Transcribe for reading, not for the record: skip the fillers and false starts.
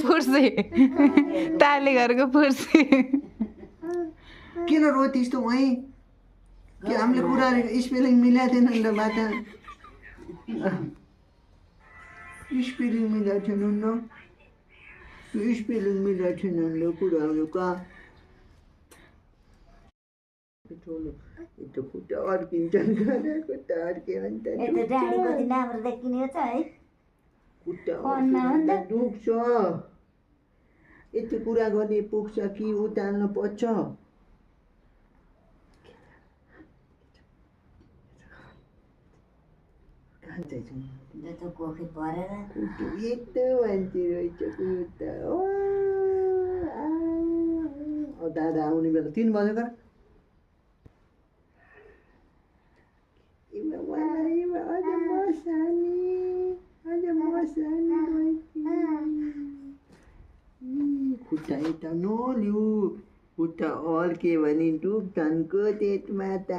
फुर्सी ताली घरको फुर्सी किन रोइस् त वहीँ कि हामीले कुरा स्पेलिङ मिलाएको थिएन नि त बाटा स्पेलिङ मिलाएको थिएन नि त स्पेलिङ मिलाएको थिएन नि त कुराहरू कहाँ त्यो खुट्टा अड्किन्छन् खुट्टा अड्क्यो भने त खुट्टा दुख्छ यति कुरा गर्ने पुग्छ कि उतार्नु पर्छ दादा आउने बेला 3 बजे कर खुट्टा यता नलिउ खुट्टा अड्के भने डुब्छन् को पेटमा त